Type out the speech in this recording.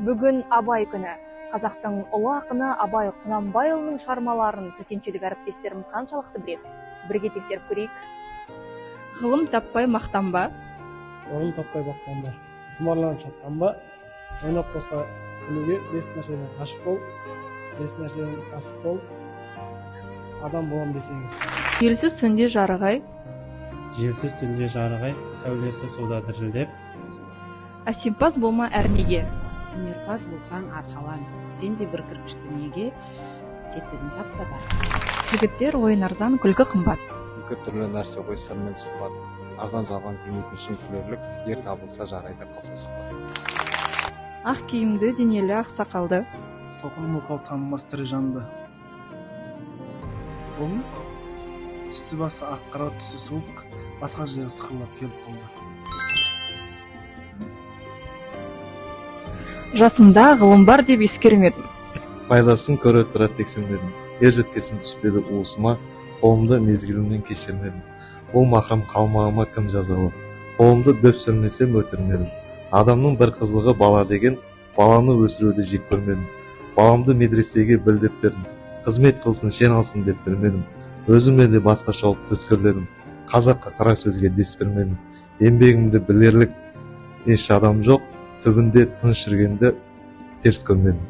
Бүгін Абай күні. Қазақтың ұлы ақыны Абай Құнанбайұлының шығармаларын төтеншелік әріптестерім қаншалықты біледі? Бірге тексеріп көрейік. Ғылым таппай мақтанба. Орын таппай бақтанба, құмарланып шаттанба, ойнап босқа күлуге бес нәрседен қашық бол, бес нәрседен асық бол, адам болам десеңіз. Желсіз түнде жарық ай. Желсіз түнде жарық ай, сәулесі суда дірілдеп. Әсемпаз болма әрнеге. Өнерпаз болсаң, арқалан, сен де бір кірпіш дүниеге тетігін тап та бар. Жігіттер, ойын арзан, күлкі қымбат. Екі түрлі нәрсе ғой сыр мен сұхбат. Арзан жалған келмейтін шын күлерлік, ер табылса жарайды қылса сұхбат. Ақ киімді, денелі, ақ сақалды. Соқыр мылқау танымас тірі жанды. Бұл үсті басы ақ, қара, түсі суық, басқа жері сықырлап келіп қалды. Жасымда ғылым бар деп ескермедім. Пайдасын көре тұра тексермедім. Ер жеткесін түспеді уысыма, қолымды мезгілімнен кешірмедім. Бұл махрам қалмағыма кім жазалы? Қолымды дөп сүрмесем, өтірмедім. Адамның бір қызығы бала деген, баланы өсіруді жек көрмедім. Баламды медресеге біл деп бердім, қызмет қылсын, шен алсын деп бермедім. Өзіме де басқаша болып төскерледім, қазаққа қара сөзге дес бермедім. Еңбегімді білерлік еш адам жоқ, түбінде тыныш жүргенді теріс көрмедім.